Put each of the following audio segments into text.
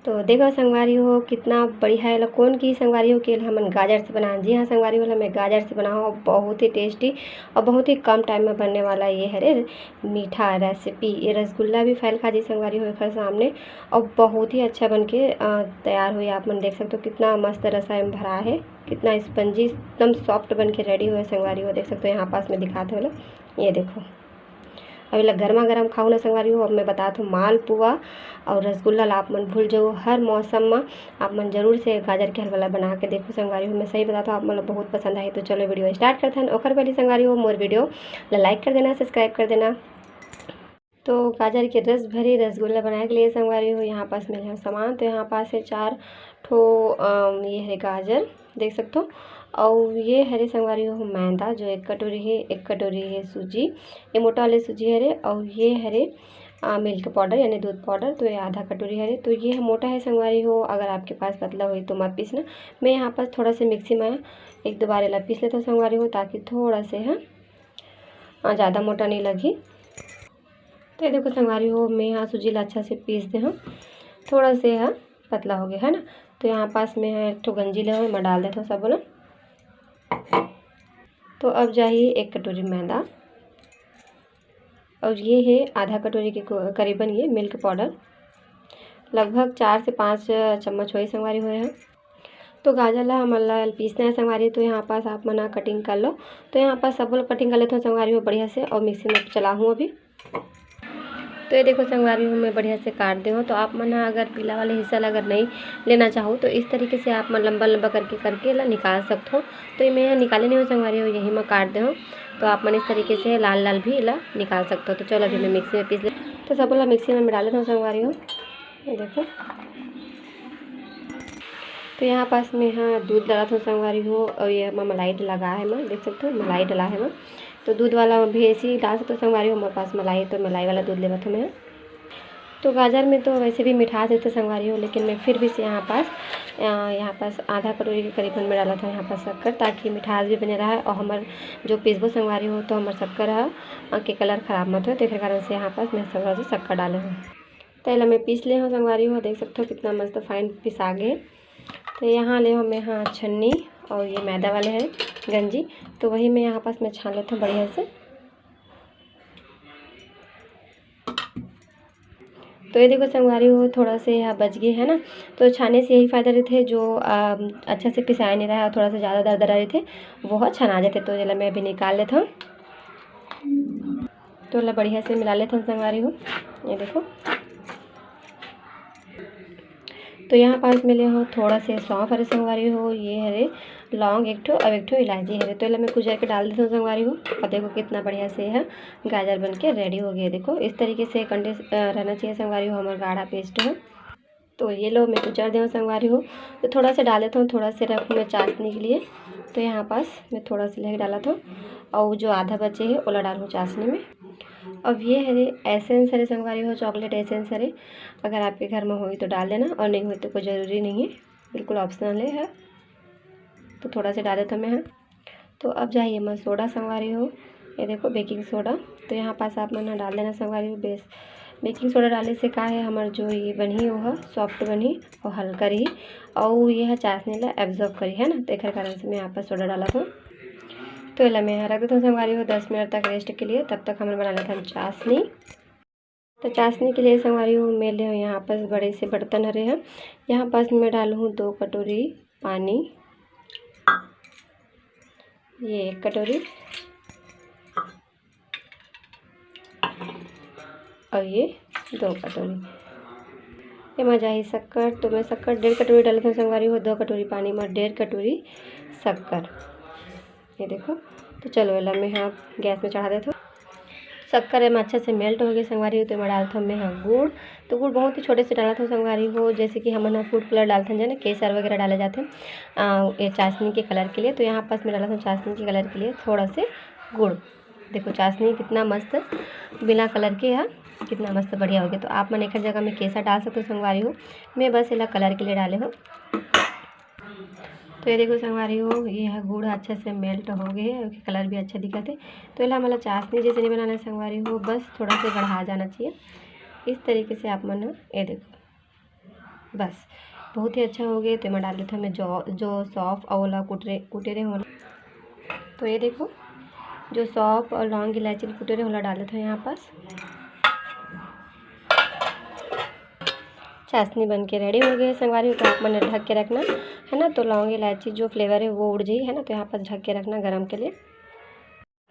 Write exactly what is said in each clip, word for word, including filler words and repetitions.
तो देखो संगवारी हो, कितना बढ़िया है। कोन की संगवारी हो के हमन गाजर से बनाए? जी हाँ संगवारी हो, मैं गाजर से बनाओ। बहुत ही टेस्टी और बहुत ही कम टाइम में बनने वाला ये हरे मीठा रेसिपी। ये रसगुल्ला भी फैल खा जी संगवारी हो एकर सामने, और बहुत ही अच्छा बन के तैयार हुई। आप मन देख सकते हो कितना मस्त रसा में भरा है, कितना स्पंजी, एकदम सॉफ्ट बन के रेडी हुए संगवारी हो। देख सकते हो यहाँ पास में दिखाते हो, ये देखो। अब एला गर्मा गर्म खाऊ ना संगवारी हो। अब मैं बतात हूँ मालपुआ और रसगुल्ला ला आप मन भूल जाओ, हर मौसम में आप मन जरूर से गाजर के हलवा ला बना के देखो संगवारी हो। मैं सही बतात हूँ आप मन ला बहुत पसंद आही। तो चलो वीडियो स्टार्ट करते हैं। ओकर पहले संगवारी हो मोर वीडियो ला लाइक कर देना, सब्सक्राइब कर देना। तो गाजर के रस भरी रसगुल्ला बनाए के लिए संगवारी हो यहाँ पास मिले हैं सामान। तो यहाँ पास है चार ठो ये है गाजर, देख सकते हो। और ये हरे संगवारी हो मैदा, जो एक कटोरी है, एक कटोरी है सूजी, ये मोटा वाले सूजी हरे। और ये हरे मिल्क पाउडर यानी दूध पाउडर, तो ये आधा कटोरी हरे। तो ये मोटा है संगवारी हो, अगर आपके पास पतला हो तो मत पीसना। मैं यहाँ पास थोड़ा सा मिक्सी में एक दो बार एला पीस लेता हूँ संगवारी हो, ताकि थोड़ा से है ज़्यादा मोटा नहीं लगी। तो ये देखो संगवारी हो, मैं यहाँ सूजी ला अच्छा से पीस दे हूँ, थोड़ा से यहाँ पतला हो गया है ना। तो यहाँ पास मैं एक ठो गंजी ले हूँ, मैं डाल देता हूँ सब ना। तो अब जाही एक कटोरी मैदा, और ये है आधा कटोरी के करीबन ये मिल्क पाउडर, लगभग चार से पाँच चम्मच होए संगवारी हुए हैं। तो गाजर ला हमन ला पीसना है संगवारी, तो यहाँ पास आप मन कटिंग कर लो। तो यहाँ पास सबो ला कटिंग कर लेते हो संगवारी हो बढ़िया से, और मिक्सी में चलाहूँ अभी। तो ये देखो संगवारी हो, मैं बढ़िया से काट दे हूँ। तो आप मन अगर पीला वाले हिस्सा ला अगर नहीं लेना चाहो तो इस तरीके से आप मन लंबा लंबा करके करके ला निकाल सकते हो। तो ये मैं निकाले नहीं हूँ संगवारी हो, यही मैं काट दे हूँ। तो आप मन इस तरीके से लाल लाल भी ला निकाल सकते हो। तो चलो अभी मैं मिक्सी में पीस ले। तो सबो ला मिक्सी में डाल देता हूँ संगवारी हो। ये देखो, तो यहाँ पास मैं हाँ दूध डालत हूँ संगवारी हो, और ये मैं मलाई डला है, मैं देख सकते हो मलाई डला है मैं। तो दूध वाला भी ऐसे ही डाल सकते हो संगवारी हो, हमारे पास मलाई, तो मलाई वाला दूध लेवत हूँ मैं। तो गाजर में तो वैसे भी मिठास देते संगवारी हो, लेकिन मैं फिर भी से यहाँ पास यहाँ पास आधा कटोरी के करीबन में डालत हूँ यहाँ पास शक्कर, ताकि मिठास भी बने रहा और हमारे जो पीसबो संगवारी हो तो हमारे शक्कर के कलर खराब मत हो। तो एक कारण से यहाँ पास मैं थोड़ा सा शक्कर डाले हूँ। तो एला मैं पीस ले हूँ संगवारी हो, देख सकते हो कितना मस्त फाइन पिसा गे। तो यहाँ ले हूँ मैं हाँ छन्नी, और ये मैदा वाले है गंजी, तो वही मैं यहाँ पास मैं छान लेता हूँ बढ़िया से। तो ये देखो संगवारी हो, थोड़ा से यहाँ बच गए है ना, तो छाने से यही फायदा रहते है जो अच्छा से पिसाया नहीं रहा, थोड़ा सा ज़्यादा दरदरा रहते, वो छना जाते। तो चला मैं अभी निकाल लेता हूँ। तो ला बढ़िया से मिला लेते हैं संगवारी हो। ये देखो, तो यहाँ पास मिले हो थोड़ा से सौंफ हरे संगवारी हो, ये हरे लौंग एक ठो, अब एक ठो इलायची हरे। तो मैं कुचर के डाल देता हूँ संगवारी हो। और देखो कितना बढ़िया से है गाजर बन के रेडी हो गया। देखो इस तरीके से कंडे रहना चाहिए संगवारी हो, हमारा गाढ़ा पेस्ट है। तो ये लो मैं कुचर दे संगवारी हो, तो थोड़ा सा डाल देता हूँ, थोड़ा सा रखूँ मैं चाशनी के लिए। तो यहाँ पास मैं थोड़ा सा लेके डाला था, और जो आधा बचे है ओला डालूँ चाशनी में। अब ये हरे एसेंस हरे संगवारी हो, चॉकलेट एसेंस हरे, अगर आपके घर में होई तो डाल देना, और नहीं होई तो कोई ज़रूरी नहीं है, बिल्कुल ऑप्शनल है। तो थोड़ा सा डाल देता मैं यहाँ। तो अब जाइए मैं सोडा संगवारी हो, ये देखो बेकिंग सोडा। तो यहाँ पास आप मन डाल देना संगवारी हो। बेस बेकिंग सोडा डाले से का है, हमार जो ये बनी वो सॉफ्ट बनी और हल्का रही, और ये है चाशनी ला एब्जॉर्ब करी है ना, तो एक कारण से मैं यहाँ पर सोडा डाला था। तो एला मैं यहाँ रख देता हूँ संगवारी हो दस मिनट तक रेस्ट के लिए। तब तक हम बना लेते हैं चाशनी। तो चाशनी के लिए संगवारी हो मैं ले यहाँ पर बड़े से बर्तन हरे हैं। यहाँ पास मैं डालूँ दो कटोरी पानी, ये एक कटोरी और ये दो कटोरी। ये मैं जाही शक्कर, तो मैं शक्कर डेढ़ कटोरी डालत हूँ संगवारी हो, दो कटोरी पानी में डेढ़ कटोरी शक्कर। ये देखो, तो चलो एला मैं हाँ गैस में चढ़ा देता हूँ। शक्कर एमा अच्छा से मेल्ट हो गया संगवारी हो, तो मैं डालत हूँ मैं हाँ गुड़। तो गुड़ बहुत ही छोटे से डालत हूँ संगवारी हो, जैसे कि हमन फूड कलर डालते हैं ना, केसर वगैरह डाले जाते हैं ये चाशनी के कलर के लिए। तो यहाँ पास मैं डालत हूँ चाशनी के कलर के लिए थोड़ा से गुड़। देखो चाशनी कितना मस्त बिना कलर के है, कितना मस्त बढ़िया हो गया। तो आप मन एक जगह में केसर डाल सकते हो संगवारी हो, मैं बस एला कलर के लिए डाले हूँ। तो ये देखो संगवारी हो, ये है गुड़ अच्छा से मेल्ट हो गए है, कलर भी अच्छा दिखत है। तो एला हमला चाशनी जैसे नहीं बनाना है संगवारी हो, बस थोड़ा सा गढ़ा जाना चाहिए। इस तरीके से आप मन ये देखो बस, बहुत ही अच्छा हो गया। तो एमा डाल देथों मैं जो, जो सौंफ अउ ओला कुटरे, कुटेरे हों। तो ये देखो, जो सौंफ और लौंग इलायची ल कुटेरे ओला डाल देथों यहाँ पास। चाशनी बन के रेडी हो गए संगवारी हो। तो आप मन ढक के रखना है ना, तो लौंग इलायची जो फ्लेवर है वो उड़ जाही है ना। तो यहाँ पास ढक के रखना गरम के लिए।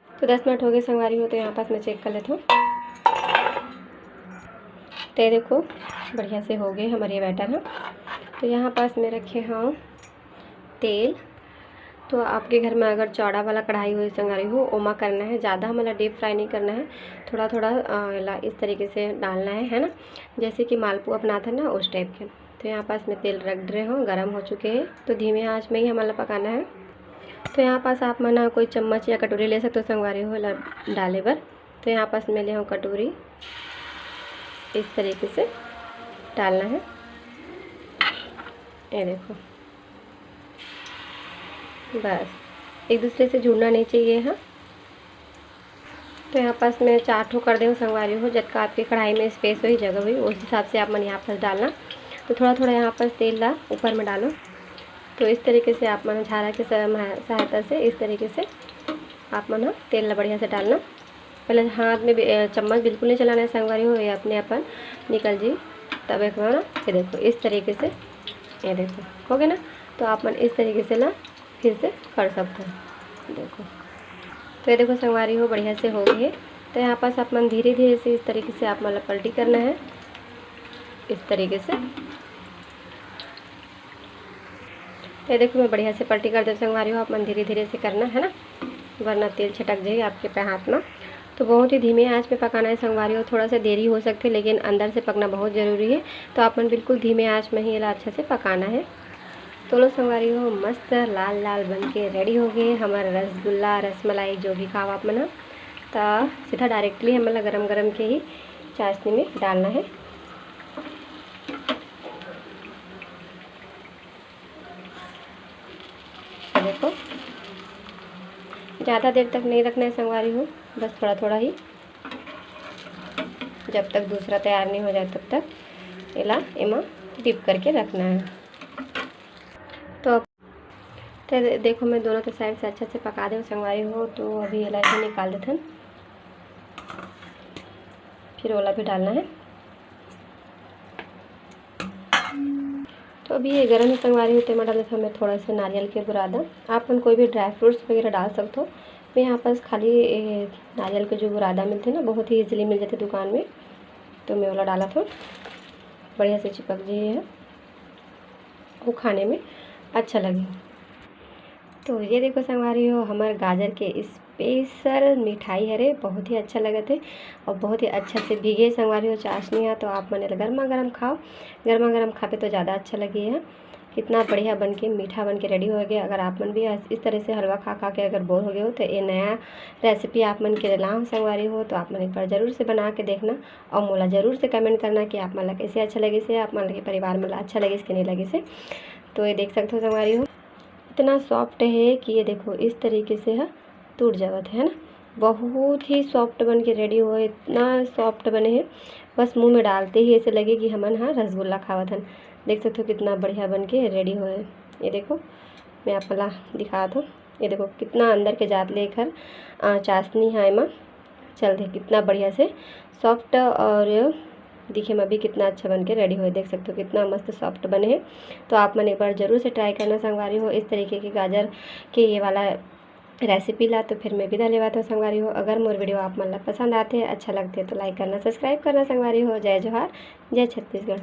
तो दस मिनट हो गए संगवारी हो, तो यहाँ पास मैं चेक कर लेथों। तो ये देखो, बढ़िया से हो गए हमारे ये बैटर ह। तो यहाँ पास मैं रखे हूँ तेल। तो आपके घर में अगर चौड़ा वाला कढ़ाई हो संगवारी हो, ओमा करना है, ज़्यादा हमला डीप फ्राई नहीं करना है, थोड़ा थोड़ा अ, ला इस तरीके से डालना है, है ना, जैसे कि मालपुआ बनाते हैं ना, उस टाइप के। तो यहाँ पास मैं तेल रख रहे हूँ, गर्म हो चुके हैं। तो धीमे आंच में ही हमला पकाना है। तो यहाँ पास आप मन ह कोई चम्मच या कटोरी ले सकते हो संगवारी हो ला डाले बर। तो यहाँ पास मैं ले हूँ कटोरी, इस तरीके से डालना है। ये देखो, बस एक दूसरे से जुड़ना नहीं चाहिए। हाँ, तो यहाँ पास मैं चार ठो कर दे हूँ संगवारी हो, जतका आपके कढ़ाई में स्पेस होही, जगह होही, उस हिसाब से आप मन यहाँ पास डालना। तो थोड़ा थोड़ा यहाँ पास तेल ला ऊपर में डालो। तो इस तरीके से आप मन झारा के सह-, सहायता से इस तरीके से आप मन ह तेल ला बढ़िया से डालना। पहले हाथ में बि-, अ, चम्मच बिल्कुल नहीं चलाना है संगवारी हो, ये अपने अपन निकल जी। तब एक बार ये देखो इस तरीके से, ये देखो हो गया ना। तो आप मन इस तरीके से ला फिर से कर सकते हो। देखो, तो ये देखो संगवारी हो, बढ़िया से हो गई है। तो यहाँ पास आप मन धीरे धीरे से इस तरीके से आप मन ला पलटी करना है, इस तरीके से। तो ये देखो, मैं बढ़िया से पलटी कर देव संगवारी हो, आप मन धीरे धीरे से करना है ना, वरना तेल छटक जाही आपके पे हाथ में। तो बहुत ही धीमे आंच पे पकाना है संगवारी हो, थोड़ा सा देरी हो सकथे, लेकिन अंदर से पकना बहुत ज़रूरी है। तो आप मन बिल्कुल धीमे आंच में ही एला अच्छा से पकाना है। तो लो संगवारी हो, मस्त लाल लाल बन के रेडी हो गए हमारा रसगुल्ला, रसमलाई, जो भी खाओ आप मन ह। तो सीधा डायरेक्टली हमन ला गरम गरम के ही चाशनी में डालना है। देखो, ज़्यादा देर तक नहीं रखना है संगवारी हो, बस थोड़ा थोड़ा ही, जब तक दूसरा तैयार नहीं हो जाए तब तक एला एमा डिप करके रखना है। तो अब तो दे-, देखो, मैं दोनों के साइड से अच्छा से पका दे हूँ संगवारी हो। तो अभी एला ऐसे निकाल देथन, फिर ओला भी डालना है। तो अभी ये गरम है संगवारी हो, तेमा डाल देथन मैं थोड़ा सा नारियल के बुरादा। आप मन कोई भी ड्राई फ्रूट्स वगैरह डाल सकते हो। मैं यहाँ पास खाली ए, नारियल के जो बुरादा मिलते ना, बहुत ही ईजिली मिल जाते दुकान में, तो मैं ओला डालत हूँ। बढ़िया से चिपक जाही है, वो खाने में अच्छा लगे। तो ये देखो संगवारी हो, हमर गाजर के स्पेशल मिठाई हरे, बहुत ही अच्छा लगत है और बहुत ही अच्छा से भीगे संगवारी हो चाशनी है। तो आप मन एला गर्मा गर्म खाओ, गर्मा गर्म खाबे तो ज़्यादा अच्छा लगी है। कितना बढ़िया बन के, मीठा बन के रेडी हो गया। अगर आप मन भी इस तरह से हलवा खा खा के अगर बोर हो गए हो, तो ये नया रेसिपी आप मन के लिए लाऊँ संगवारी हो, तो आप मन एक बार ज़रूर से बना के देखना और मोला ज़रूर से कमेंट करना कि आप मन ला कैसे अच्छा लगिस हे, आप मन के परिवार मन ला अच्छा लगिस कि नहीं लगिस हे। तो ये देख सकते हो संगवारी हो, इतना सॉफ्ट है कि ये देखो इस तरीके से ह टूट जावत है ना, बहुत ही सॉफ्ट बन के रेडी होए, इतना सॉफ्ट बने है, बस मुंह में डालते ही ऐसे लगे कि हमन ह रसगुल्ला खावत हन। देख सकते हो कितना बढ़िया बन के रेडी होए। ये देखो, मैं आप ला दिखात हूँ, ये देखो कितना अंदर के जात ले एखर, अ, चाशनी है एमा चल दे, कितना बढ़िया से सॉफ्ट और दिखे में भी कितना अच्छा बन के रेडी होए। देख सकते हो कितना मस्त सॉफ्ट बने है। तो आप मन एक बार जरूर से ट्राई करना संगवारी हो इस तरीके के गाजर के ये वाला रेसिपी ला। तो फिर मैं विदा लेवात हूँ संगवारी हो। अगर मोर वीडियो आप मन ला पसंद आते, अच्छा लगते, तो लाइक करना, सब्सक्राइब करना संगवारी हो। जय जोहार, जय छत्तीसगढ़।